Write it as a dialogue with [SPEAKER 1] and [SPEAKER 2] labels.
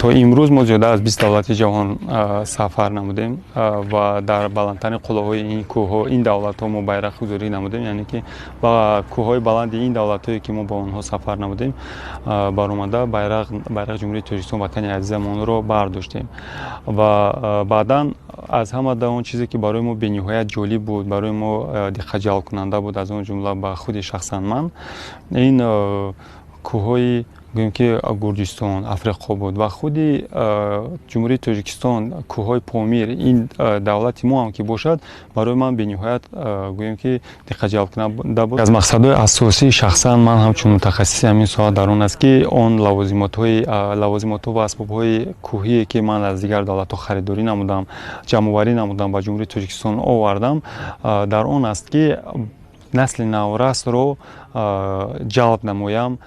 [SPEAKER 1] То имрӯз мо зиёда аз 20 давлати ҷаҳон сафар намудем ва дар баландтарин қуллаҳои ин кӯҳҳо, ин давлатҳо мо байрақгузорӣ намудем, яъне ки ба кӯҳҳои баланди ин давлатҳое, ки мо ба онҳо сафар намудем, баромада байрақи Ҷумҳурии Тоҷикистон, ватани азизамонро бардоштем. Ва баъдан аз ҳама да он чизе, ки барои мо бениҳоят ҷолиб буд, барои мо диққатҷалбкунанда буд, аз он ҷумла ба худи шахсан ман, ин кӯҳҳои, гӯем ки, Гурҷистон, Африқо буд ва худи Ҷумҳурии Тоҷикистон, кӯҳҳои Помир, ин давлати мо ҳам ки бошад, барои ман бениҳоят, гӯем ки, диққатҷалбкунанда буд. Аз мақсадҳои асосии шахсан ман ҳамчун мутахассиси ҳамин соҳа дар он аст, ки он лавозимотҳо ва асбобҳои кӯҳие, ки ман аз дигар давлатҳо харидорӣ намудам, ҷамъоварӣ намудам, ба Ҷумҳурии Тоҷикистон овардам, дар он аст, ки насли наврасро ҷалб намоям.